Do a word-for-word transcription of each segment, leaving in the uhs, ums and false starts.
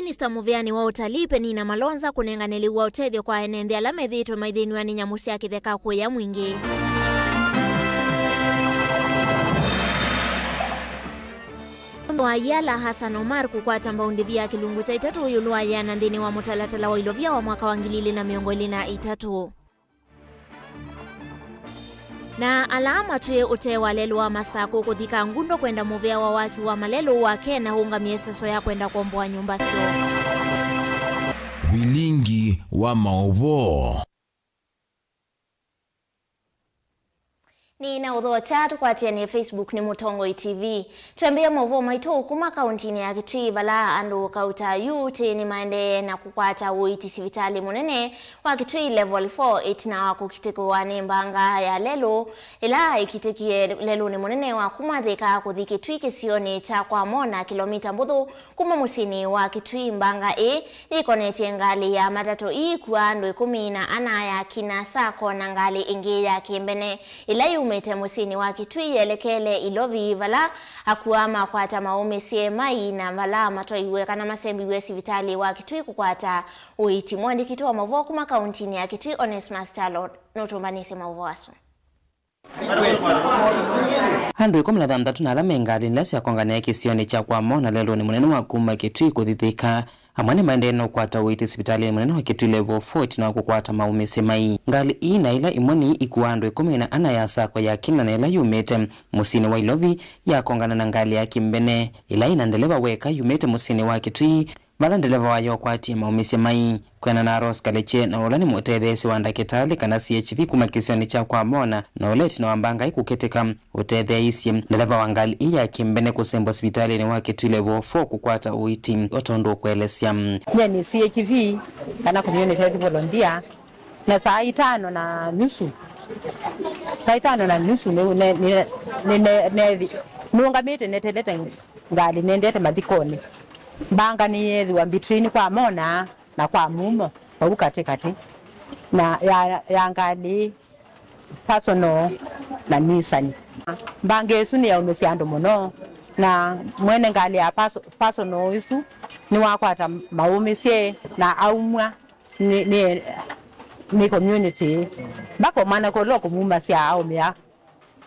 Minista mũvĩanĩ wa ũtalii Penina Malonza kũnengane lĩu wa ũtethyo kwa ene nthĩ ala methĩĩtwe maithĩnw'a nĩ nyamũ sya kĩtheka kũya mwingĩ. Mũndũ wa Yala Hassan Omar kũkwata mbaũ ndĩvi ya kĩlungu kya itatũ ĩũlũ wa yĩana nthĩnĩ wa mũtalatala wa ilovia wa mwaka wa ngili ilĩ na mĩongo ĩlĩ na itatũ. Na ala matwĩe ũtee wa lelũ wa Masakũ kũthika ngundo kwenda mũvĩa wa waki wa malelũ wa Kenya ũũngamie ĩseso ya kwenda kũkomboa nyũmba syoo. Vilingi wa maũvoo. Nĩ na ũthokya tũkwatĩanĩe Facebook nĩ Mũtongoi T V. Twambĩĩe maũvoo maitũ kuma kauntinĩ ya Kitui, vala andũ kauta yu tĩ nĩmaendee na kũkwata ũiiti sivitalĩ mũnene wa Kitui Level four ĩtina wa kũkitĩkĩwa nĩ mbanga ya lelũ ĩla ĩkitĩkie lelũnĩ mũnene wa kuma Thika kũthi Kitui kĩsionĩ kya Kwamona, kĩlomita mbũthũ kuma mũsyĩnĩ wa Kitui. Mbanga ĩĩ yĩkonetye ngalĩ ya matatũ ĩikua andũ ĩkũmi na ana ya kina Sacco na ngalĩ ĩngĩ ya kĩmbene ĩla yumĩte mũsyĩnĩ wa Kitui yelekele Ilovi, vala akua makwata maũmĩsye mai na vala matwaiwe kana masembiw'e sivitalĩ wa Kitui kũkwata ũiiti. Mũandĩki witũ wa maũvoo kuma kauntinĩ ya Kitui, Onesmus Kyalo, nũtũmbanĩsye maũvoo asu. Andũ ĩkũmi na thanthatũ na ala me ngalĩnĩ ila syakonganae kĩsionĩ kya Kwamona lelũnĩ mũnene wa kuma Kitui kũthi Thika, amwe nĩmaendee na ũkwata ũiiti sivitalĩnĩ mũnene wa Kitui Level four ĩtina wa kũkwata maũmĩsye mai. Ngalĩ ii na ila imwe nĩ ikuaa andũ ĩkũmi na ana ya Sacco ya kina na ĩla yumĩte mũsyĩnĩ wa Ilovi yakongana na ngalĩ ya kĩmbene ĩla yĩ na ndeleva weka yumĩte mũsyĩnĩ wa Kitui, vala ndeleva wayo ũkwatie maũmĩsye mai. Kwĩanana na Rose Kaleche, na ũla nĩ mũtetheesya wa ndakĩtalĩ kana C H V kuma kĩsionĩ kya Kwamona, na ũla ĩtina wa mbanga ĩkũkĩtĩka ũtetheeisye ndeleva wa ngalĩ ii ya kĩmbene kũsembwa sivitalĩnĩ wa Kitui Level four kũkwata ũiiti, o tondũ ũkũelesya. Nyie nĩ C H V kana community health volunteer, na saa itano na nusu, saa itano na nusu nĩ, nĩ, nĩ, nĩ, nĩ, nethi-, nũngamĩte netelete ngalĩ nendete mathikonĩ. Mbanga nĩyeethĩwa mbitwini Kwamona na Kwamumo, vau katĩkatĩ, na ya, ya ngalĩ personal na Nissan. Mbanga ĩsu nĩyaũmĩsye andũ mũno, na mwene ngalĩ ya perso-, personal ĩsu nĩwakwata maũmĩsye na aumw'a nĩ, nĩ, nĩ community. Mpaka mwanake ũla ũkũmumasya aũmĩa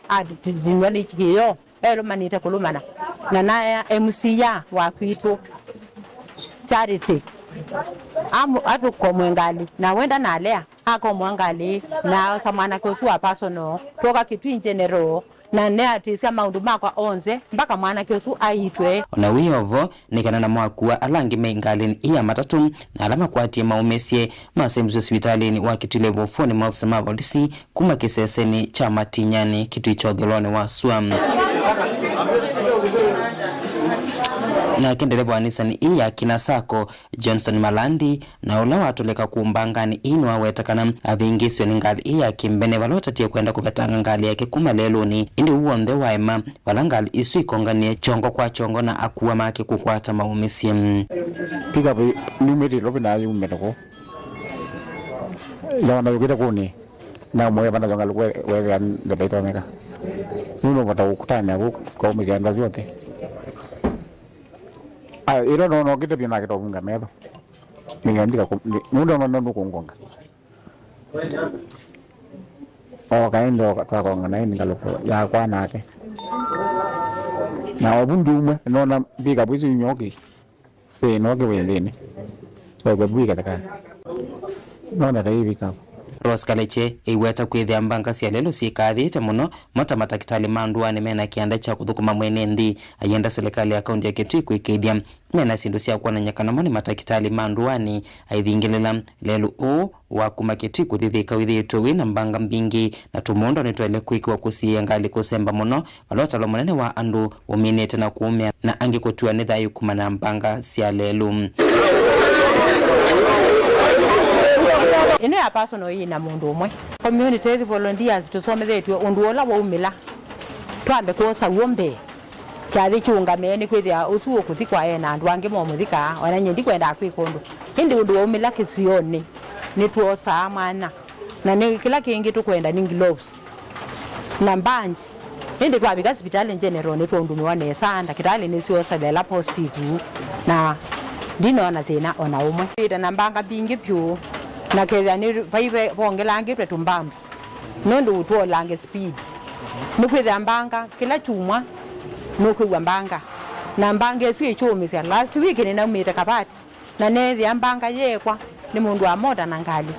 atinywa nĩ kĩĩo, elũmanĩte kũlũmana. Na naya M C A wa kwitũ, Charity, amu-, atũkomwe ngalĩ, na wenda nalea, akomwa ngalĩ, na aosa mwanake ũsu wa personal, twoka Kitui General, na neatĩsya maũndũ makwa onthe, mpaka mwanake ũsu aitwe. O na wĩ o vo, nĩ kana namo akua ala angĩ me ngalĩnĩ ii ya matatũ, na ala makwatie maũmĩsye, masembiswe sivitalĩnĩ wa Kitui Level four nĩ maofisa ma volisi kuma kĩsesenĩ kya Matinyani, Kitui kya ũthũĩlonĩ wa sua. Nake ndeleva wa Nissan ii ya kina Sacco, Johnson Malandi, na ũla watũlĩka kũũ mbanganĩ ii nĩwaweta kana avĩngĩĩsw'e nĩ ngalĩ ii ya kĩmbene vala ũtatie kwenda kũvetanga ngalĩ yake kuma lelũnĩ, ĩndĩ ũu w'onthe waema vala ngalĩ isu ikonganie kyongo kwa kyongo na akua make kũkwata maũmĩsye. Pickup yumĩte Ilovi na yumĩte kũũ. Yaona yũkĩte kũnĩ. Na mwe vana zonga lukwe wethĩa ndeto itonyeka. Nũndũ vata ũkutania kũu kaũmĩsya andũ asu othe. Aya, ĩla nona ũkĩte vyũ nake tovunga metho. Nĩngandika kũ-, nĩ-, nũndũ nona nũkũngonga. Oka ĩndĩ oka, twakonga naĩ ngalũko yakwa nake. Na ovu ndumwe, nona mbika vwisu inyoki. Ĩĩ, noke wĩ nthĩnĩ. Oke vwika thakani. Nona ta ĩvika. Rose Kaleche ĩiweta kwĩthĩa mbanga sya lelũ syĩkathĩte mũno, mo ta matakĩtalĩ ma ndũanĩ mena kĩanda kya kũthũkũma mwene nthĩ, ayenda silikalĩ ya kaunti ya Kitui kwĩkĩĩthya mena syĩndũ sya kwonany'a kana mo nĩ matakĩtalĩ ma ndũanĩ, aivingĩlĩla lelũ ũũ wa kuma Kitui kũthi Thika wĩthĩĩtwe wĩ na mbanga mbingĩ, na tũmũndũ nĩtwaĩle kwĩkĩwa kũsiĩĩa ngalĩ kũsemba mũno, vala ũtalo mũnene wa andũ ũminĩte na kũũmĩa, na angĩ kũtiwa nĩ thayũ kumana na mbanga sya lelũ. Ĩno ya personal yĩ na mũndũ ũmwe. Community health volunteers tũsomethetw'e ũndũ ũla waumĩla. Twambe kwosa w'o mbee. Kyathĩ kĩũngame nĩkwĩthĩa ũsu ũkũthikwa e na andũ angĩ momũthika, o na nyie ndikwendaa kwĩka ũndũ. Ĩndĩ ũndũ waumĩla kĩsionĩ, nĩtwosaa mwanya. Na nĩ kĩla kĩngĩ tũkwenda nĩ gloves na bandage. Ĩndĩ twavika sivitalĩ General nĩtwaũndũmĩwa nesa, ndakĩtalĩ nĩsyosa lela positive na Ndinoona thĩna o na ũmwe. Twĩte na mbanga mbingĩ vyũ, na kethĩa nĩ vai ve-, vongelangĩtwe tũ bumps, nũndũ ũtwolange speed. Nĩkwĩthĩa mbanga, kĩla kyumwa nũkwĩw'a mbanga, na mbanga ĩsu ĩkyũmĩsya. Last week nĩnaumĩte Kabati, na neethĩa mbanga yeekwa nĩ mũndũ wa mota na ngalĩ,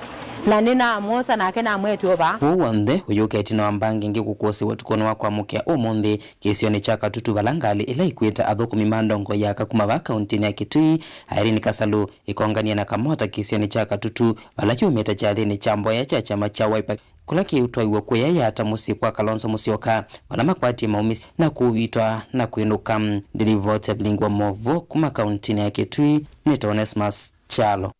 na nĩnamwosa nake namwete o vaa. Ũu w'onthe ũyũka ĩtina wa mbanga ĩngĩ kũkũsĩw'a ũtukũnĩ wa kwamũkĩa ũmũnthĩ kĩsionĩ kya Katutu, vala ngalĩ ĩla ĩkuĩte athũkũmi ma ndongoi ya aka kuma vaa kauntinĩ ya Kitui, Irene Kasalu, ĩkonganie na kamota kĩsionĩ kya Katutu, vala kyumĩte kyathĩnĩ kya mboya kya kyama kya Wiper, kũla kĩũtwaiwe kũya Yatta mũsyĩ kwa Kalonzo Musyoka, vala makwatie maumĩsye na kũuitwa na kwĩnũka. Ndilivoti ya vilingi wa maũvoo kuma kauntinĩ ya Kitui, nĩtawa Onesmus Kyalo.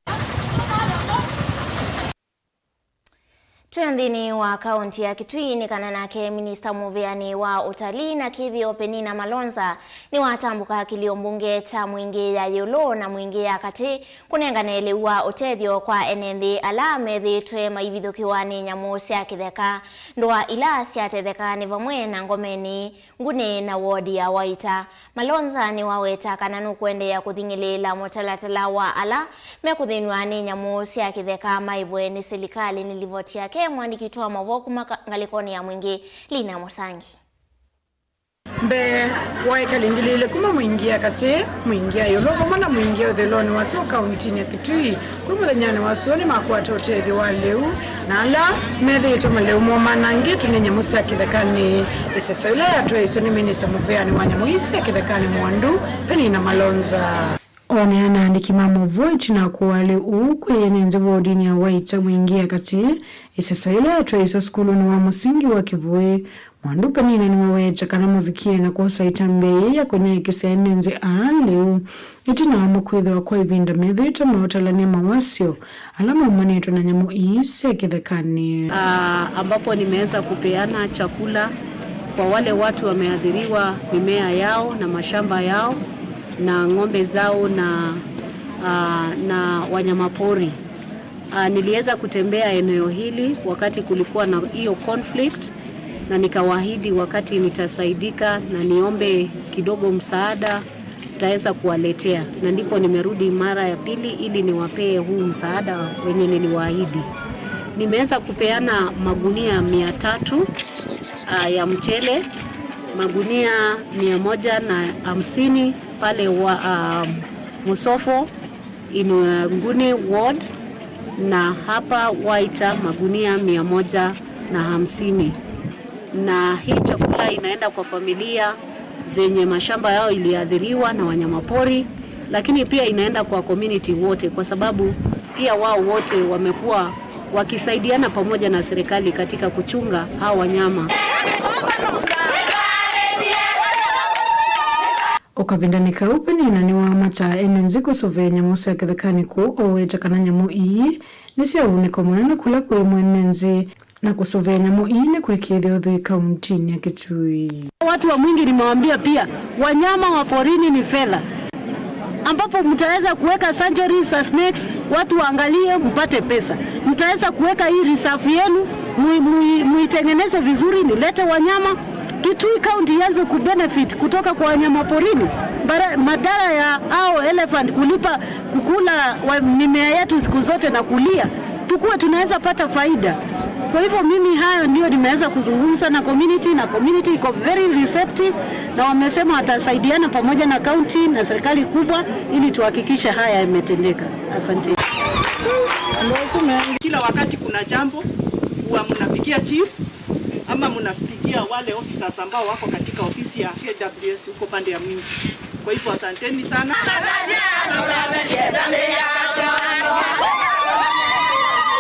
Twĩ nthĩnĩ wa kaunti ya Kitui, nĩ kana nake minista mũvĩanĩ wa ũtalii na kĩthĩo Penina Malonza nĩwatambũka kĩlio mbunge kya Mwingĩ ya ĩũlũ na Mwingĩ ya katĩ kũnengane lĩu wa ũtethyo kwa ene nthĩ ala methĩĩtwe maivithũkĩwa nĩ nyamũ sya kĩtheka. Ndũa ila syatetheka nĩ vamwe na Ngomeni, Nguni na wodi ya Waita. Malonza nĩwaweta kana nũkũendeea kũthing'ĩlĩĩla mũtalatala wa ala mekũthĩnw'a nĩ nyamũ sya kĩtheka maĩvwe nĩ silikalĩ. Nĩ livoti yake mwandĩki witũ wa maũvoo kuma ka-, ngalĩkonĩ ya Mwingĩ, Lina Mũsangi. Mbee, wa ĩkalingilĩĩle kuma Mwingĩ ya katĩ, Mwingĩ ya ĩũlũ vamwe na Mwingĩ ya ũthĩlonĩ wa sua kauntinĩ ya Kitui, kwĩ mũthenyanĩ wa sua nĩmakwata ũtethyo wa lĩu, na ala methĩĩtwe malĩu moo manangĩtwe nĩ nyamũ sya kĩthekanĩ. Ĩseso ĩla yatwaĩiswe nĩ minista mũvĩanĩ wa nyamũ ii sya kĩthekanĩ Mwandu, Penina Malonza. Oneana na andĩki ma maũvoo ĩtina wa kũaa lĩu ũu kwĩ ene nthĩ wodinĩ ya Waita Mwingĩ ya katĩ, ĩseso ĩla yatwaĩiswe sukulunĩ wa mũsingi wa Kĩvũĩ, Mwandu Penina nĩwaweta kana mavikie na kwosa ĩtambya yĩĩ ya kũnyaĩĩkĩsya ene nthĩ aa lĩu, ĩtina wamo kwĩthĩwa kwa ĩvinda methĩĩtwe maũtalany'a mawasyo ala maumanĩtwe na nyamũ ii sya kĩthekanĩ. Ah, ambapo nimeweza kupeana chakula kwa wale watu wameathiriwa mimea yao na mashamba yao na ng'ombe zao na, ah, na wanyamapori. Ah, niliweza kutembea eneo hili wakati kulikuwa na hiyo conflict, na nikawaahidi wakati nitasaidika na niombe kidogo msaada, nitaweza kuwaletea, na ndipo nimerudi mara ya pili ili niwapee huu msaada wenye niliwaahidi. Nimeweza kupeana magunia mia tatu, ah, ya mchele, magunia mia moja na hamsini pale wa, ah, Musofo, in, uh, Nguni Ward, na hapa Waita magunia mia moja na hamsini. Na hii chakula inaenda kwa familia zenye mashamba yao iliathiriwa na wanyamapori, lakini pia inaenda kwa community wote, kwa sababu pia wao wote wamekuwa wakisaidiana pamoja na serikali katika kuchunga hawa wanyama. O kavindanĩ kau, Penina nĩwamata ene nthĩ kũsũvĩa nyamũ sya kĩthekanĩ kũu, o weta kana nyamũ ii nĩ sya ũunĩko mũnene kũla kwĩ mwene nthĩ, na kũsũvĩa nyamũ ii nĩ kwĩkĩĩthya ũthwii kauntinĩ ya Kitui. Watu wa Mwingi nimewaambia pia, wanyama wa porini ni fedha, ambapo mtaweza kuweka sanctuaries za snakes, watu waangalie, mpate pesa. Mtaweza kuweka hii reserve yenu, mui-, mui-, muitengeneze vizuri, nilete wanyama. Kitui County ianze kubenefit kutoka kwa wanyama porini, bara-, madhara ya hao elephant kulipa, kukula wa mimea yetu siku zote na kulia, tukuwe tunaweza pata faida. Kwa hivyo mimi hayo ndio nimeweza kuzungumza na community, na community iko very receptive, na wamesema watasaidiana pamoja na county na serikali kubwa ili tuhakikishe haya yametendeka. Asante. Kila wakati kuna jambo, huwa mnapigia chief ama mnapigia wale officers ambao wako katika ofisi ya K W S huko pande ya Mwingi. Kwa hivyo asanteni sana.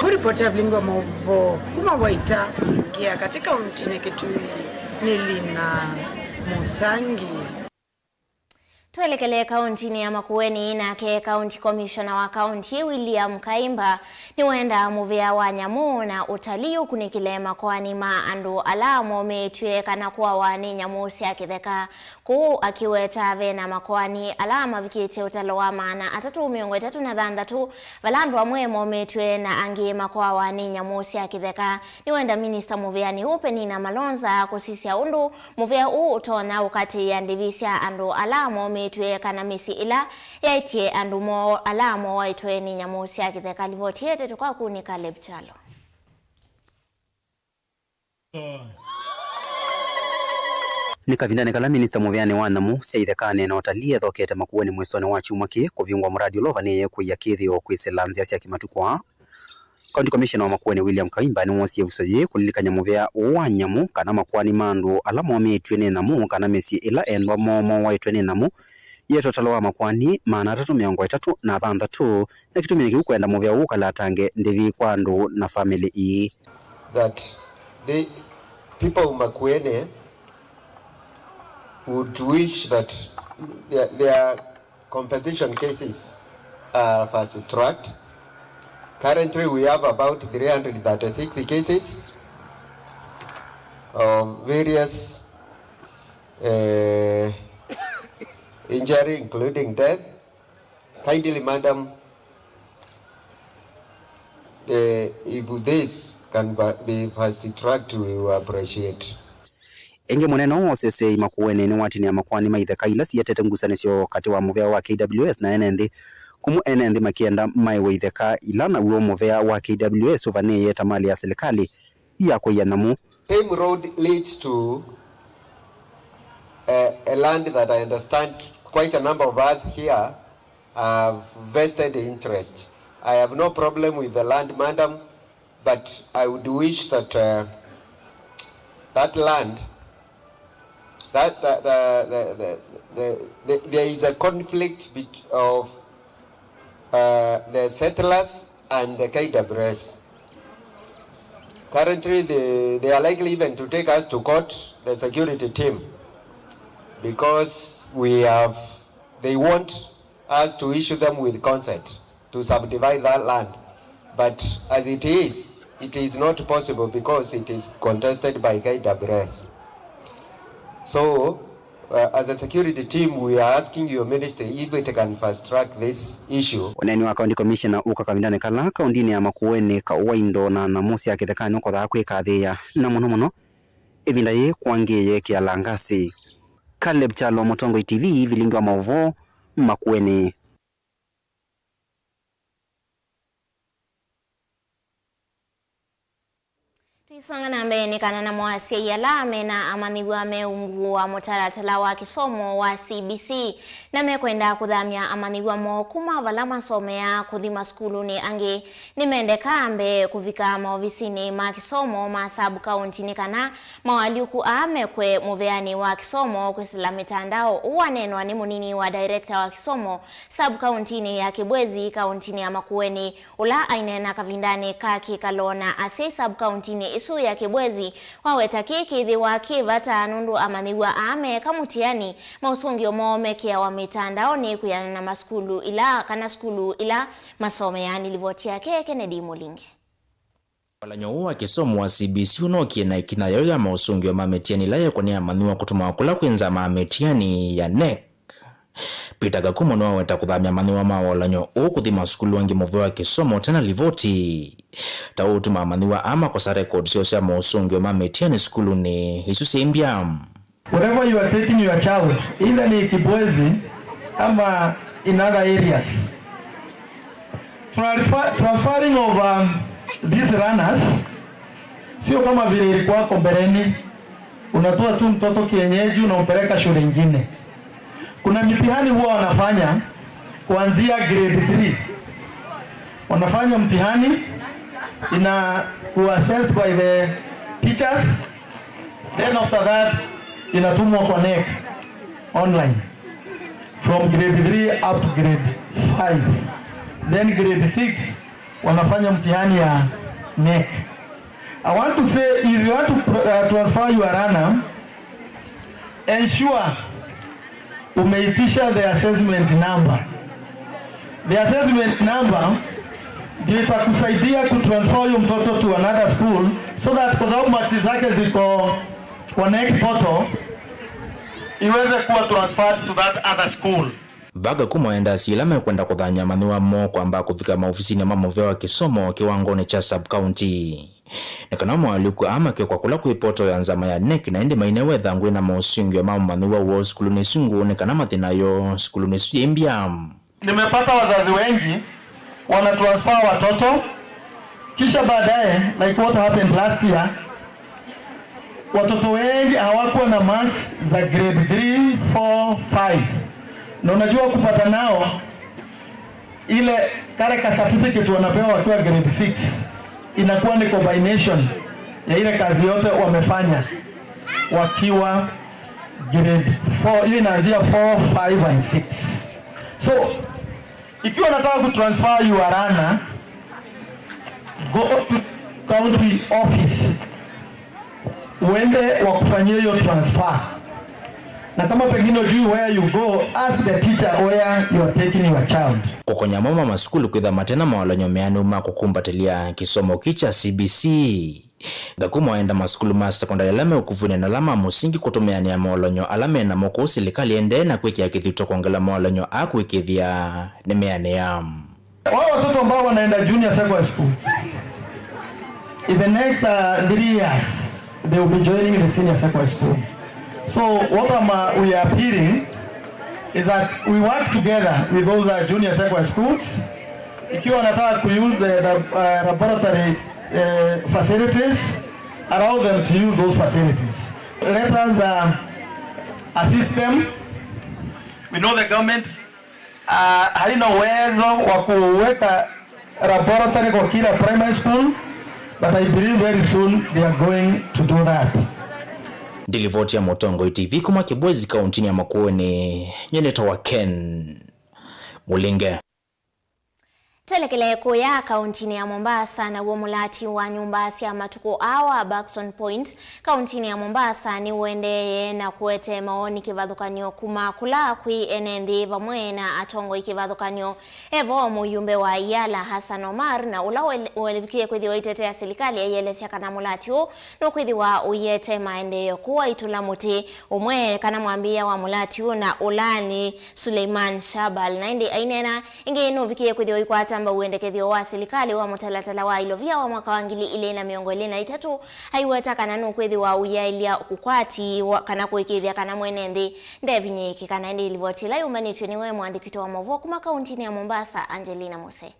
Kũripotera vilingi wa maũvoo kuma Waita, Mwingi ya katĩ kauntinĩ Kitui, nĩ Lina Mũsangi. Twelekele kauntinĩ ya Makueni, nake County Commissioner wa kaunti ĩĩ, William Kaimba, nĩwendaa mũvĩa wa nyamũ na ũtalii ũkunĩkĩle makoani ma andũ ala momĩtw'e kana kũawa nĩ nyamũ sya kĩtheka. Kũu akĩweta ve na makoani ala mavikĩte ũtalo wa maana atatũ mĩongo ĩtatũ na thanthatũ, vala andũ amwe momĩtw'e na angĩ makoawa nĩ nyamũ sya kĩtheka. Nĩwenda minista mũvĩanĩ ũũ Penina Malonza kũsisya ũndũ mũvĩa ũũ ũtonya ũkatĩĩa ndĩvi sya andũ ala momĩtw'e Ĩtwĩe kana mĩsyĩ ĩla yaĩtye andũ moo ala mooaĩtwe nĩ nyamũ sya kĩtheka. Livoti ĩtetwe kwaku nĩ Caleb Kyalo. Nĩ kavindanĩ kala minista mũveanĩ wa nyamũ sya ithekanĩ na ũtalii ethokete Makueni mwĩsonĩ wa kyumwa kĩĩ kũvingũa mũradi ũla ũvanĩĩe kũia kĩthĩo kwĩsĩla nzĩa sya kĩmatukũ. County Commissioner wa Makueni William Kaimba nĩwoosie ĩvuso yĩĩ kũlilikany'a mũvea ũũ wa nyamũ kana makoani ma andũ ala momĩtw'e nĩ nyamũ kana mĩsyĩ ĩla endwa moo mooaĩtwe nĩ nyamũ yĩ totalo wa makoani maana atatũ mĩongo ĩtatũ na thanthatũ, na kĩtumi nĩ kĩu kwenda mũvea ũũ ũkalatange ndĩvi kwa andũ na famĩlĩ ii. That the people of Makueni would wish that their, their compensation cases are fast tracked. Currently, we have about three hundred thirty-six cases of various, uh, injury, including death. Kindly, madam, uh, if this can ba-, be fast tracked, we will appreciate. Ĩngĩ, mũnene ũũ wa ũseseei Makueni nĩwatinĩa makoani ma itheka ila sietete ngusanĩsyo katĩ wa mũvea wa K W S na ene nthĩ, kumũ ene nthĩ makĩenda maĩwe itheka ila naw'o mũvea wa K W S ũvanĩĩe ta malĩ ya silikalĩ ya kũia nyamũ. Same road leads to, uh, a land that I understand quite a number of us here have vested interest. I have no problem with the land, madam, but I would wish that, uh, that land, that, that, the, the, the, the, the, there is a conflict bet-, of, uh, the settlers and the K W S. Currently, they, they are likely even to take us to court, the security team, because we have, they want us to issue them with consent to subdivide that land. But as it is, it is not possible because it is contested by K W S. So, uh, as a security team, we are asking your ministry if it can fast track this issue. Ũneeni wa County Commissioner ũka kavindanĩ kala kaundinĩ ya Makueni kaũ wa indo na nyamũ sya kĩthekanĩ ũkothaa kwĩkathĩĩa, na mũno mũno ĩvinda yĩĩ kwangĩĩe kĩalangasi. Caleb Kyalo, Mũtongoi T V, vilingi wa maũvoo, Makueni. Tũisonga na mbee, nĩ kana namo asyai ala mena amanyĩw'a me ungu wa mũtalatala wa kĩsomo wa C B C na mekwenda kũthamya amanyĩw'a moo kuma vala masomeaa kũthi masukulunĩ angĩ, nĩmendeka mbee kũvika maovisinĩ ma kĩsomo ma sub-county nĩ kana moalyũku aa mekwe mũveanĩ wa kĩsomo kwĩsĩla mĩtandao, ũũ waneenwa nĩ mũnini wa director wa kĩsomo sub-county-inĩ ya Kibwezi, kaunti-inĩ ya Makueni, ũla aineena kavindanĩ ka kĩkalo na asyai sub-county-inĩ ĩsu ya Kibwezi, waweta kĩĩ kĩthĩwa kĩ vata nũndũ amanyĩw'a aa meeka mũtiani, maũsũngĩo moo mekĩawa mĩtandaonĩ kwĩanana na masukulu ila, kana sukulu ila masomeaa. Nĩ livoti yake Kennedy Mũlinge. Walany'o ũũ wa kĩsomo wa C B C ũnookie na ĩkinya yayo ya maũsũngĩo ma mĩtiani ĩla yekwa nĩ amanyĩw'a kũtũmawa kũla kwĩ nzama ya mĩtiani ya NEC. Peter Gakumo nĩwaweta kũthamya amanyĩw'a ma walany'o ũũ kũthi masukulu angĩ mũvea wa kĩsomo ũte na livoti, ta ũũ ũtuma amanyĩw'a aa makosa rekondi syoo sya maũsũngĩo ma mĩtiani sukulunĩ isu syĩ mbya. Wherever you are taking your child, either ni Kibwezi ama in other areas, transfer, transferring of, um, these runners sio kama vile ilikuwa hapo mbeleni, unatoa tu mtoto kienyeji unampeleka shule ingine. Kuna mitihani huwa wanafanya kuanzia grade three. Wanafanya mtihani, inakuwa assessed by the teachers, then after that inatumwa kwa NEC online from grade three up to grade five. Then grade six wanafanya mtihani ya NEC. I want to say, if you want to, uh, transfer your runner, ensure umeitisha the assessment number. The assessment number ndio itakusaidia kutransfer huyo mtoto to another school, so that kwa sababu marks zake ziko kwa NEC portal, iweze kuwa transferred to that other school. Gakumo endaa asyai ala mekwenda kũthamya amanyĩw'a moo kwamba kũvika maovisinĩ ma mũvea wa kĩsomo kĩwangonĩ kya sub-county. nĩ kana moalyũku aa make kwa kũla kwĩ poto ya nzama ya NEC, na ĩndĩ mainewe ĩthangũ ĩna maũsũngĩo ma mũmanyĩw'a woo sukulunĩ ĩsu ngũũ nĩ kana mathi nayo sukulunĩ ĩsu yĩ mbya. Nimepata wazazi wengi wanatransfer watoto, kisha baadaye, like what happened last year, watoto wengi hawakuwa na marks za grade three, four, five. Na unajua kupata nao, ile kale ka certificate wanapewa wakiwa grade six, inakuwa ni combination ya ile kazi yote wamefanya wakiwa grade four, hiyo inaanzia four, five and six. So, ikiwa unataka kutransfer your learner, go to county office, uende wakufanyie hiyo transfer. Na kama pengine ujui where you go, ask the teacher where you are taking your child. Kũkonya amwe ma masukulu kwĩtha mate na mawalany'o meanĩu ma kũkumbatĩlya kĩsomo kĩ kya C B C. Ngakuma waenda masukulu ma sekondalĩ ala me ũkuvunĩ na ala ma mũsingi kũtũmĩanĩa mawalany'o ala me namo kũu silikalĩ ĩendee na kwĩkĩa kĩthito kwongela mawalany'o aa kũĩkĩĩthya nĩmeanĩa. Wao watoto ambao wanaenda junior secondary schools, in the next, uh, three years, they will be joining the senior secondary school. So what I'm, uh, we are appealing is that we work together with those, uh, junior secondary schools. Ikiwa wanataka kuuse the, the, uh, laboratory, uh, facilities, allow them to use those facilities. Let us, uh, assist them. We know the government, uh, haina uwezo wa kuweka laboratory kwa kila primary school, but I believe very soon they are going to do that. Ndilivoti ya Mũtongoi T V kuma Kibwezi, kauntinĩ ya Makueni, nyie nĩtawa Ken Mũlinge. Twelekele kũya kauntinĩ ya Mombasa, naw'o mũlati wa nyũmba sya matukũ aa wa Buxton Point kauntinĩ ya Mombasa nĩũendeeye na kũete mawoni kĩvathũkany'o kuma kũla kwĩ ene nthĩ vamwe na atongoi kĩvathũkany'o. E vo mũyumbe wa Iyala Hassan Omar, na ũla ũel-, ũelevikie kwĩthĩwa aitetea silikalĩ, aielesya kana mũlati ũũ nũkwĩthĩwa ũiete maendeeo kũu aitũla mũtĩ ũmwe kana mwambĩĩa wa mũlati ũũ na ũlaani Suleiman Shabal. Na ĩndĩ aineena ĩngĩ, nũvikie kwĩthĩwa ũikwata mbau wendekethyo wa silikalĩ wa mũtalatala wa ilovia wa mwaka wa ngili ilĩ na mĩongo ĩlĩ na itatũ, aiweta kana nũkwĩthĩwa ũiaĩlya ũkwati wa, kana kũĩkĩĩthya kana mwene nthĩ ndevinyĩĩkĩka. Na ĩndĩ livoti ĩla yũmbanĩtw'e nĩwe mũandĩki witũ wa maũvoo kuma kauntinĩ ya Mombasa, Angelina Mose.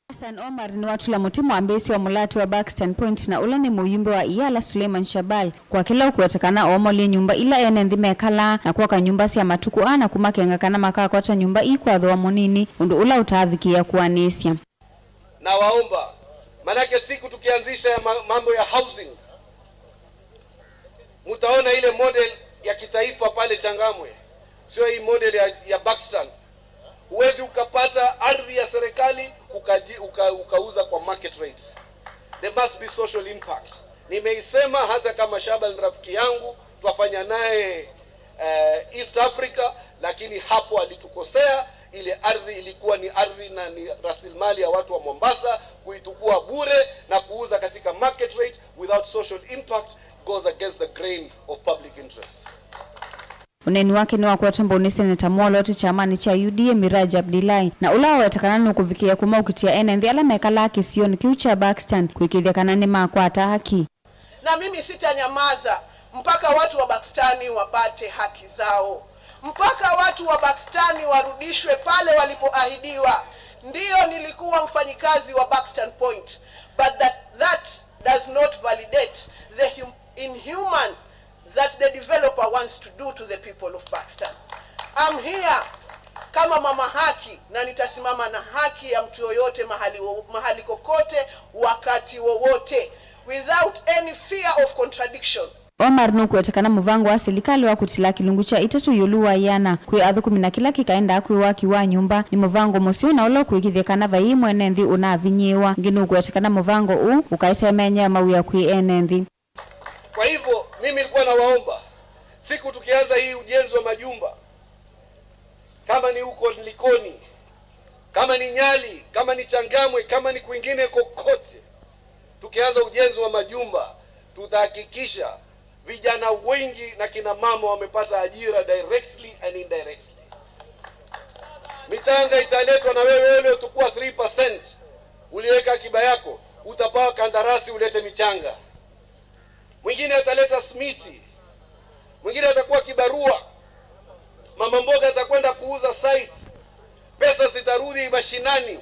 Hassan Omar nĩwatũla mũtĩ mwambĩĩsya wa mũlati wa Buxton Point na ũla nĩ mũyumbe wa Iyala Suleiman Shabal kwa kĩla ũkũwetekana oomolye nyũmba ila ene nthĩ mekalaa na kwaka nyũmba sya matukũ aa na kũmakenga kana makakwata nyũmba ii kwa thooa mũnini, ũndũ ũla ũtaavikĩĩa kũanĩĩsya. Nawaomba, manake siku tukianzisha ya ma-, mambo ya housing, mtaona ile model ya kitaifa pale Changamwe, sio hii model ya, ya Buxton. Huwezi ukapata ardhi ya serikali ukaji-, uka-, ukauza kwa market rate. There must be social impact. Nimeisema hata kama Shabal ni rafiki yangu, twafanya naye eh, East Africa, lakini hapo alitukosea. Ile ardhi ilikuwa ni ardhi na ni rasilimali ya watu wa Mombasa, kuitukua bure na kuuza katika market rate without social impact goes against the grain of public interest. Ũneeni wake nĩwakwatwa mbau nĩ Seneta mwoloote kyamanĩ kya U D A Miraj Abdullahi, na ũla waweta kana nũkũvikĩĩa kũmaukitĩa ene nthĩ ala mekalaa kĩsionĩ kĩu kya Buxton kũĩkĩĩthya kana nĩmakwata haki. Na mimi sitanyamaza mpaka watu wa Buxton wapate haki zao, mpaka watu wa Buxton warudishwe pale walipoahidiwa. Ndiyo, nilikuwa mfanyikazi wa Buxton Point, but that, that does not validate the hum-, inhuman that the developer wants to do to the people of Buxton. I'm here kama mama haki, na nitasimama na haki ya mtu yoyote mahali wo-, mahali kokote, wakati wowote, without any fear of contradiction. Omar nũkũweta kana mũvango wa silikalĩ wa kũtila kĩlungu kya itatũ ĩũlũ wa ĩana kwĩ athũkũmi na kĩla kĩkaendaa kwĩ waki wa nyũmba nĩ mũvango mũseo na ũla ũkũĩkĩĩthya kana vaiĩ mwene nthĩ ũnavinyĩĩwa. Ĩngĩ nũkũweta kana mũvango ũũ ũkaetemenyaa mawĩa kwĩ ene nthĩ. Kwa hivyo, mimi nilikuwa nawaomba, siku tukianza hii ujenzi wa majumba, kama ni huko Likoni, kama ni Nyali, kama ni Changamwe, kama ni kwingine kokote, tukianza ujenzi wa majumba, tutahakikisha vijana wengi na kina mama wamepata ajira directly and indirectly. Mitanga italetwa na wewe, wewe uliochukua three percent, uliweka akiba yako, Utapewa kandarasi ulete michanga, mwingine ataleta simiti, mwingine atakuwa kibarua, mama mboga atakwenda kuuza site. Pesa zitarudi mashinani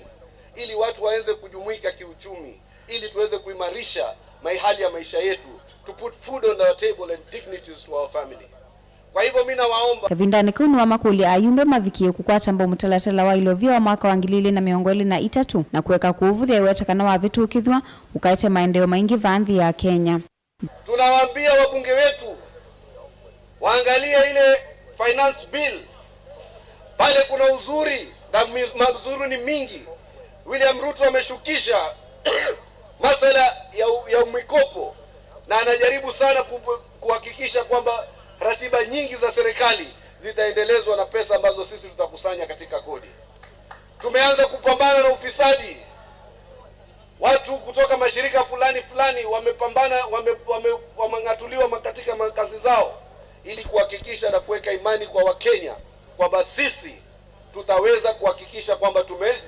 ili watu waweze kujumuika kiuchumi, ili tuweze kuimarisha mai-, hali ya maisha yetu, to put food on our table and dignities to our family. Kwa hivyo mimi nawaomba. Kavindanĩ kau nĩwamakũlya ayumbe mavikie kũkwata mbau mũtalatala wa ilovia wa mwaka wa ngili ili na mĩongo ĩlĩ na itatũ na kũeka kũũvuthya ĩweta kana wavĩtũkĩthw'a ũkaete maendeeo maingĩ vaa nthĩ ya Kenya. Tunawaambia wabunge wetu waangalie ile finance bill. Pale kuna uzuri na mi-, mazuri ni mingi. William Ruto ameshukisha masala ya u-, ya mikopo na anajaribu sana ku-, kuhakikisha kwamba ratiba nyingi za serikali zitaendelezwa na pesa ambazo sisi tutakusanya katika kodi. Tumeanza kupambana na ufisadi. Watu kutoka mashirika fulani fulani wamepambana, wame-, wame-, wameng'atuliwa ma-, katika makazi zao ili kuhakikisha na kuweka imani kwa Wakenya kwamba sisi tutaweza kuhakikisha kwamba tume-,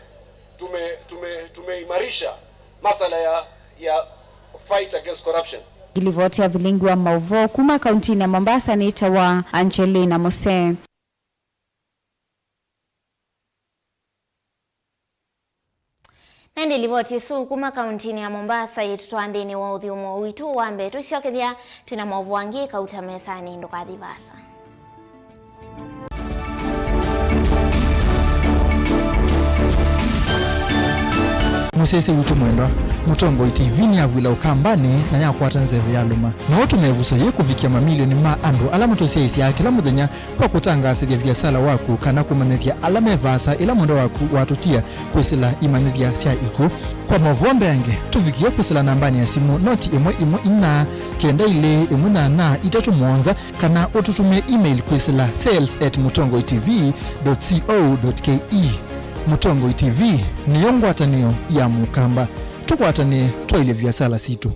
tume-, tume-, tumeimarisha masala ya, ya fight against corruption. Ngilivoti ya vilingi wa mauvoo kuma kauntinĩ ya Mombasa nĩ ĩtawa Angelina Mose. Na ĩndĩ livoti ĩsu kuma kauntinĩ ya Mombasa yĩtũtwaa nthĩnĩ wa ũthyũmũo witũ wa mbee. Tũisyokethya twĩ na maũvoo angĩ kauta mesanĩ, ndũkathi vaasa. Mũsyaĩĩsya witũ mwendwa, Mũtongoi T V nĩyavw'ĩla Ũkambanĩ na yakwata nzeve ya lũma. No ũtũme ĩvuso yĩĩ kũvikĩa mamilioni ma andũ ala matũsyaĩĩsyaa kĩla mũthenya kwa kũtangaasĩthya viasala waku kana kũmanyĩthya ala me vaasa ĩla mwendwa waku watũtia kwĩsĩla imanyĩthya sya ikw'ũ. Kwa maũvoo mbeange, tũvikĩe kwĩsĩla nambanĩ ya simũ noti ĩmwe ĩmwe inya kenda ilĩ ĩmwe nyanya itatũ mũonza, kana ũtũtũmĩe email kwĩsĩla sales at mũtongoi T V dot co dot K E. Mũtongoi T V nĩyo ngwatanĩo ya Mũkamba. Tũkwatanĩe twaĩlye viasala sitũ.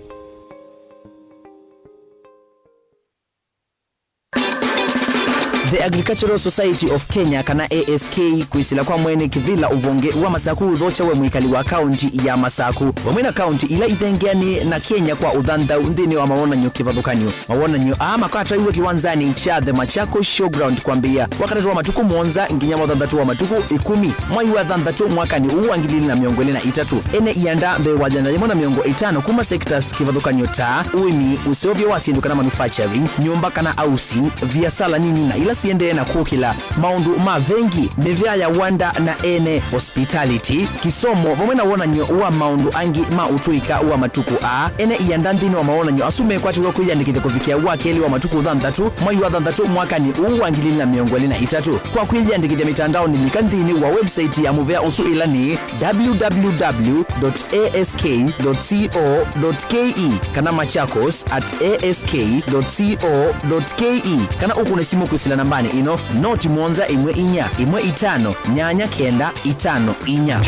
The Agricultural Society of Kenya, kana A S K, kwĩsĩla kwa mwene kĩvĩla ũvonge wa Masaku ũthokya we mwĩkali wa kaunti ya Masaku, vamwe na kaunti ila ithengeanĩe na Kenya kwa ũthanthau nthĩnĩ wa mawonany'o kĩvathũkany'o. Mawonany'o aa makatwaiwe kĩwanzanĩ kya The Machakos Showground kwambĩĩa Wakatatũ wa matukũ mũonza nginya Wathanthatũ wa matukũ ĩkũmi mwai wa thanthatũ mwakanĩ ũũ wa ngili ilĩ na mĩongo ĩlĩ na itatũ. Ene ianda mbee wa ĩana yĩmwe na mĩongo ĩtano kuma sectors kĩvathũkany'o ta ũĩmi, ũseũvyo wa syĩndũ kana manufacturing, nyũmba kana housing, viasala nini na ila siendee na kũkĩla, maũndũ ma vengi, mĩvĩa ya wanda na ene, hospitality, kĩsomo, vamwe na wonany'o wa maũndũ angĩ ma ũtũĩka wa matukũ aa. Ene ianda nthĩnĩ wa mawonany'o asu mekwatĩw'a kwĩyĩandĩkĩthya kũvikĩa wa kelĩ wa matukũ thanthatũ mwai wa thanthatũ mwakanĩ ũũ wa ngili ilĩ na mĩongo ĩlĩ na itatũ. Kwa kwĩyĩandĩkĩthya mĩtandaonĩ, lika nthĩnĩ wa website ya mũvea ũsu, ĩla nĩ w w w dot a s k dot c o dot k e kana machakos at a s k dot c o dot k e, kana ũkũne simũ kwĩsĩla nambanĩ ĩno, noti mũonza ĩmwe inya ĩmwe itano nyanya kenda itano inya.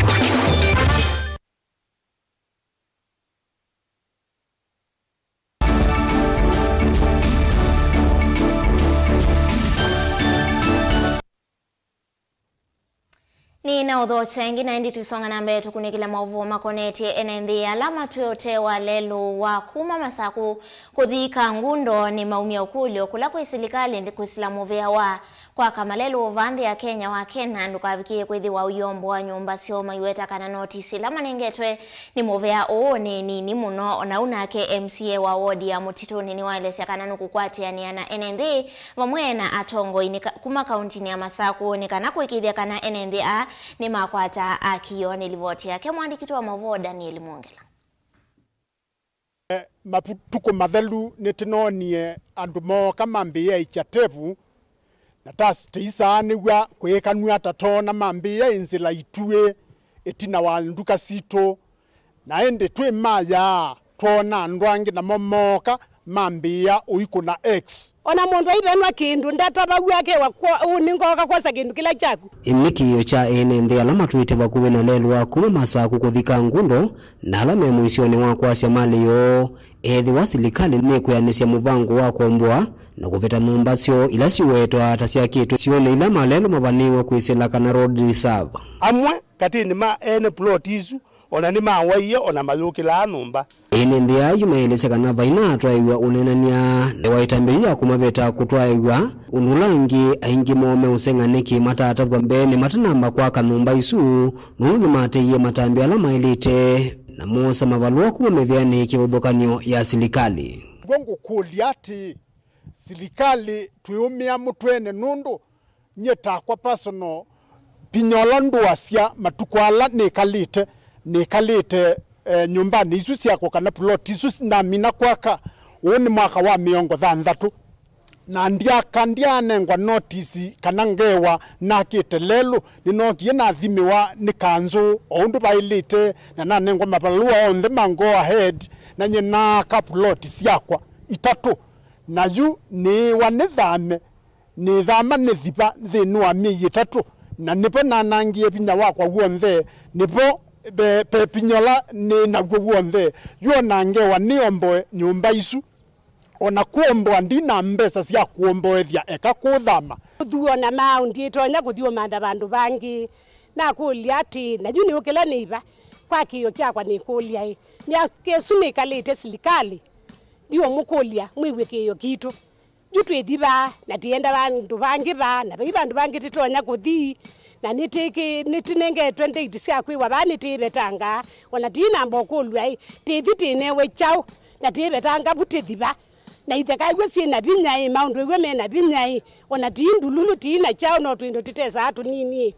Nĩ na ũthokya ĩngĩ, na ĩndĩ tũisonga na mbee tũkunĩkĩla maũvoo makonetye ene nthĩ ala matwĩe ũtee wa lelũ wa kuma Masaku kũthi Kangundo. Nĩ maumya ũkũlyo kũla kwĩ silikalĩ kwĩsĩla mũvea wa kwaka malelũ vaa nthĩ ya Kenya wa Kena ndũkavikĩe kwĩthĩwa ũyomboa nyũmba syoo, maiweta kana notisi ila manengetwe nĩ mũvea ũũ nĩ nini mũno. O nau nake M C A wa wodi ya Mũtitũnĩ nĩwaelesya kana nũkũkwatĩanĩa na ene nthĩ vamwe na atongoi nĩ ka-, kuma kauntinĩ ya Masaku nĩ kana kũĩkĩĩthya kana ene nthĩ aa nĩmakwata aki yoo. Nĩ livoti yake mwandĩki witũ wa maũvoo Daniel Mwongela. Matukũ mathelu nĩtũnoonie andũ mooka mambĩĩa ĩkya tevu, na tasi tũisaanĩw'a kwĩkanw'a ta toona mambĩĩa ĩnzĩla ituĩ ĩtina wa nduka sitũ, na ĩndĩ twĩ mayaa twoona andũ angĩ namo mooka mambĩĩa ũikũna X. O na mũndũ aivenwa kĩndũ ndatavaw'a akewa, ũũ nĩngooka kwosa kĩndũ kĩla kyaku. Nĩ kĩĩo kya ene nthĩ ala matwĩte vakuvĩ na lelũ wa kuma Masaku kũthi Kangundo, na ala me mũisyonĩ wa kwasya malĩ yoo, ethĩwa silikalĩ nĩkwĩanĩsya mũvango wa kũkomboa na kũveta nyũmba syoo ila siwetwa ta syakĩtwe syonĩ ila malelũ mavanĩĩwe kwĩsĩla kana road reserve. Amwe katĩnĩ ma ene plot isu O na nĩmawaie o na mayũkĩlaa nyũmba. Ene nthĩ aa yu maelesya kana vaina atwaĩw'a ũneenany'a ndewa ĩtambya yu ya kũmaveta kũtwaĩw'a, ũndũ ũla angĩ aingĩ moo meũseng'a nĩkĩ mataatavw'a mbeenĩ matanamba kwaka nyũmba isu, nũndũ nĩmateie matambya ala maĩlĩte na moosa mavalũa kuma mĩvĩanĩ kĩvathũkany'o ya silikalĩ. Kw'o ngũkũlya atĩĩ, silikalĩ twĩũmĩa mũtwenĩ nũndũ nyie takwa personal, vinya ũla ndũasya matukũ ala nĩkalĩte, nĩkalĩte eh, nyũmbanĩ isu syakwa kana plot isu namina kwaka, ũũ nĩ mwaka wa mĩongo thanthatũ, na ndyaka ndyaanengwa notisi kana ngewa nakĩte lelũ. Nĩnookie nathimĩwa nĩ kanzũ o ũndũ vaĩlĩte, na nanengwa mavalũa onthe ma go ahead, na nyie naaka plot syakwa itatũ, na yu nĩĩwa nĩthame. Nĩthama nĩthiva nthĩnĩ wa myei ĩtatũ, na nĩvo nanangie vinya wakwa w'onthe, nĩvo ve, ve vinya ũla nĩ naw'o w'onthe, yu o na ngewa nĩomboe nyũmba isu. O na kũomboa ndi na mbesa sya kũomboethya, eka kũthama. Ũthuo na maaũ, nditonya kũthi ũmantha vandũ vangĩ. Nakũlya atĩĩ, na yu nĩũkĩla nĩ iva? Kwa kĩĩo kyakwa nĩkũlya-ĩ, myaka ĩsu nĩkalĩte silikalĩ ndiũmũkũlya mwĩw'e kĩĩo kitũ. Yu twĩthi vaa, na tĩenda vandũ vangĩ vaa, na vai vandũ vangĩ tĩtonya kũthi, na nĩtĩkĩ-, nĩtĩnengetwe ndĩiti sya kwĩwa vaa nĩtĩĩvetanga, o na tĩinamba ũkũlw'a-ĩ, tĩthi tĩnewe kyaũ, na tĩĩvetanga vu tĩthi va? Na itheka iw'o syĩ na vinya-ĩ, maũndũ iw'o me na vinya-ĩ, o na tii ndululu, tii na kyaũ, no twĩndũ tĩtesaa tũnini-ĩ.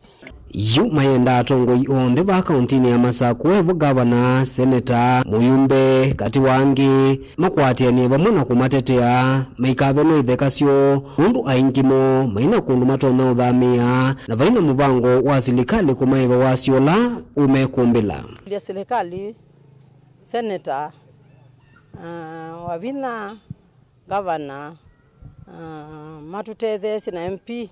Yu mayenda atongoi onthe vaa kauntinĩ ya Masakũ, evo ngavana, seneta, mũyumbe, katĩ wa angĩ, makwatĩanĩe vamwe na kũmatetea maikave no itheka syoo, nũndũ aingĩ moo mai na kũndũ matonya ũthamĩĩa, na vai na mũvango wa silikalĩ kũmaĩva wasyo ũla ũmekũmbĩla. Kũlya silikalĩ, seneta, ah, wavinya, ngavana, ah, matũtetheesye na M P.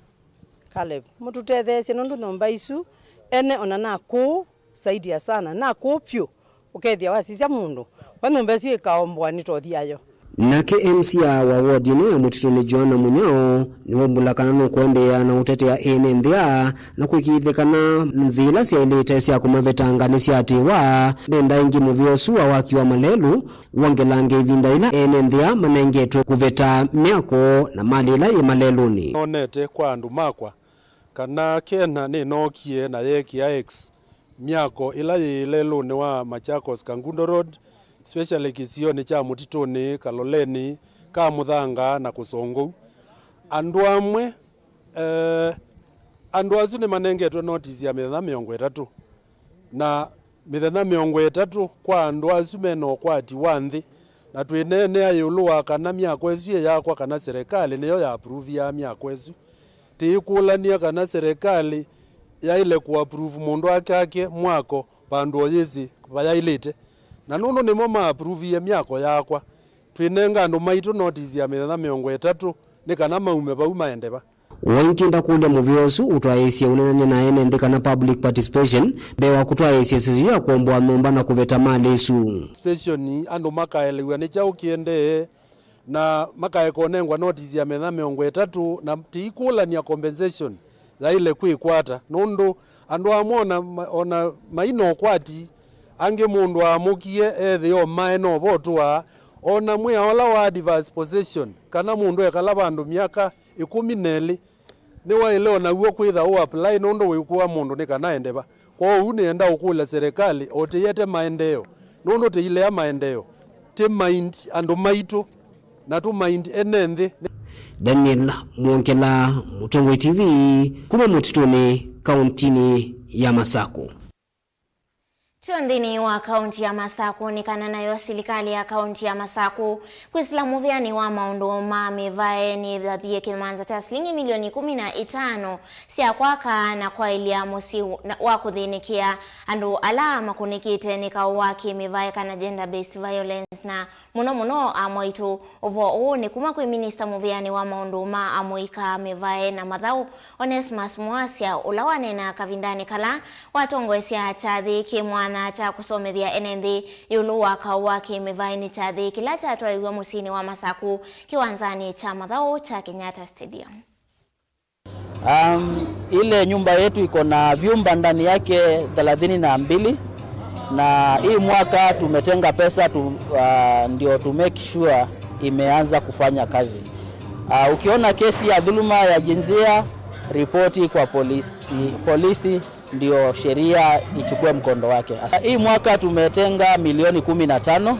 Caleb, mũtũtetheesye nũndũ nyũmba isu ene ona na kũũ saidia sana, na kũũ vyũ, ũkethĩa wasisya mũndũ, we nyũmba ĩsu ĩkaomboa nĩ tothi yayo. Nake M C A wa ward ĩno ya Mũtitũnĩ, Joanna Mũnyao, nĩwaumbũla kana nũkũendeea na ũtetea ene nthĩ aa na kũĩkĩĩthya kana nzĩa ila syaĩlĩte sya kũmavetanga nĩsyatĩĩwa. Nenda ĩngĩ mũvĩa ũsu wa waki wa malelũ wongelange ĩvinda yĩla ene nthĩ aa manengetwe kũveta myako na malĩ ĩla yĩ malelũnĩ. Nonete kwa andũ makwa kana Kena nĩnookie na yeekĩa X myako ĩla yĩ lelũnĩ wa Machakos Kangundo Road, especially kĩsionĩ kya Mũtitũnĩ, Kaloleni, Kamũthanga na Kũsongou. Andũ amwe, eh, andũ asu nĩmanengetwe notisi ya mĩthenya mĩongo ĩtatũ, na mĩthenya mĩongo ĩtatũ kwa andũ asu me na ũkwati wa nthĩ, na twĩneenea ĩũlũ wa kana myako ĩsu ĩyakwa kana serĩkalĩ nĩyo ya approve-aa myako ĩsu. Tĩikũlany'a kana serĩkalĩ yaĩle kũ approve mũndũ akake mwako vandũ o yĩsĩ vayaĩlĩte. Na nũndũ nĩmo ma approve-ie myako yakwa, twĩnenga andũ maitũ notisi ya mĩthenya mĩongo ĩtatũ nĩ kana maume vau maende va. O ĩngĩ ndakũlya mũvĩa ũsu ũtwaĩĩsye ũneenany'a na ene nthĩ kana public participation mbee wa kũtwaĩĩsya ĩseso ya kũomboa nyũmba na kũveta malĩ ĩsu. Participation, andũ makaelew'a nĩ kyaũ kĩendee, na makaeka ũnengwa notisi ya mĩthenya mĩongo ĩtatũ, na tĩikũlany'a compensation yaĩle kwĩkwata, nũndũ andũ amwe ona, ona mai na ũkwati, angĩ mũndũ aamũkie ethĩwa mae no votũaa, ona mwĩa ũla wa adverse possession, kana mũndũ ekala vandũ myaka ĩkũmi na ĩlĩ, nĩwaĩle o naw'o kwĩtha ũ apply nũndũ wĩkũa mũndũ nĩ kana ende va. Kwoou nĩenda ũkũlya serĩkalĩ o tĩyete maendeeo, nũndũ tĩilea maendeeo, tĩ mind andũ maitũ, na tũ mind ene nthĩ. Daniel Mwongela, Mũtongoi T V, kuma Mũtitũnĩ, kauntinĩ ya Masakũ. Tyo nthĩnĩ wa kaunti ya Masakũ, nĩ kana nayo silikalĩ ya kaunti ya Masakũ kwĩsĩla mũvĩanĩ wa maũndũ ma mĩvae nĩthathie kĩmanza kya silingi milioni ikũmi na itano sya kwaka na kwaĩlya mũsyĩ wa kũthĩnĩkĩa andũ ala makũnĩkĩte nĩ kaũ wa kĩ-mĩvae kana gender based violence na mũno mũno amwaitũ. Ũvoo ũũ nĩ kuma kwĩ minista mũvĩanĩ wa maũndũ ma amũika, mĩvae na mathaũ, Onesmus Mũasya, ũla waneenaa kavindanĩ kala watongoesya kyathĩ kĩ mwanya kya kũsomethya ene nthĩ ĩũlũ wa kaũ wa kĩ-mĩvae nĩ kyathĩ kĩla kyatwaĩw'e mũsyĩnĩ wa Masakũ kĩwanzanĩ kya mathaũ kya Kenyatta Stadium. Um, ile nyumba yetu iko na vyumba ndani yake thelathini na mbili. Na hii mwaka tumetenga pesa tu, uh, ndio to make sure imeanza kufanya kazi. Uh, ukiona kesi ya dhuluma ya jinsia, ripoti kwa polisi, polisi ndio sheria ichukue mkondo wake. Hii mwaka tumetenga milioni kumi na tano,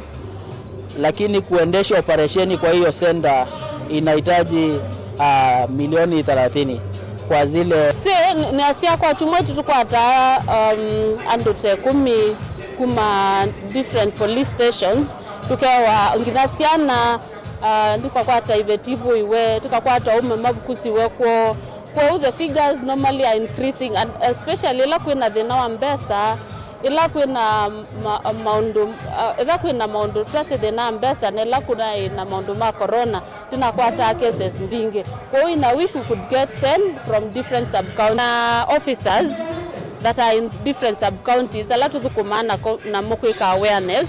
lakini kuendesha operesheni kwa hiyo senda inahitaji, uh, milioni thelathini kwa zile. Sĩ nĩasya kwa tumwe tũtũkwataa, um, andũ ta ĩkũmi kuma different police stations, tũkewa nginya syana, uh, tũkakwata iveti ivũiwe, tũkakwata aume mavukusiwe kwoo. Kwoou the figures normally are increasing, and especially ĩla kwĩna thĩna wa mbesa, ĩla kwĩna ma, maũndũ, uh, ĩla kwĩna maũndũ twasĩ thĩna wa mbesa na ĩla kwĩna na maũndũ ma corona, tũnakwataa cases mbingĩ. Kwoou in a week we could get ten from different sub-counties. Na officers that are in different sub-counties, ala tũthũkũmaa nako, namo kwĩka awareness.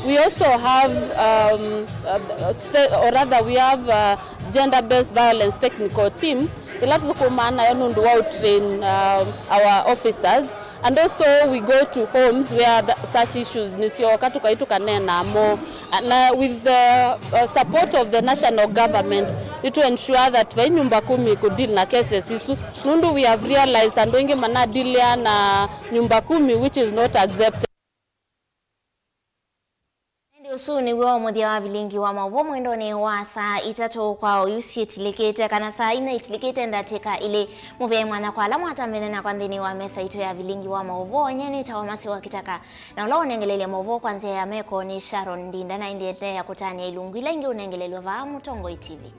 We also have, um, uh, sta-, or rather we have, uh, gender-based violence technical team, ĩla tũthũkũmaa nayo nũndũ wa train, um, our officers. And also we go to homes where the, such issues nĩsyooka, tũkai tũkaneena namo. Na with the, uh, support of the national government, nĩtũ ensure that vai nyumba kumi kũ deal na cases isu. Nũndũ we have realized andũ aingĩ manadilea na nyumba kumi, which is not accepted. Ĩndĩ ũsu nĩw'o mũthya wa vilingi wa maũvoo mwendonĩ wa saa itatũ kwa oyu syĩtilĩkĩte, kana saa inya itilĩkĩte ndatĩka ilĩ. Mũvyaĩ mwanya kwa ala mwatambene nakwa nthĩnĩ wa mesa itũ ya vilingi wa maũvoo. Nyie nĩtawa Masi wa Kitaka, na ũla ũnengelelya maũvoo kwa nzĩa ya meko nĩ Sharon Ndinda, na ĩndĩ endeea kũtanĩa ilungu ila ingĩ ũnengelelw'a vaa Mũtongoi T V.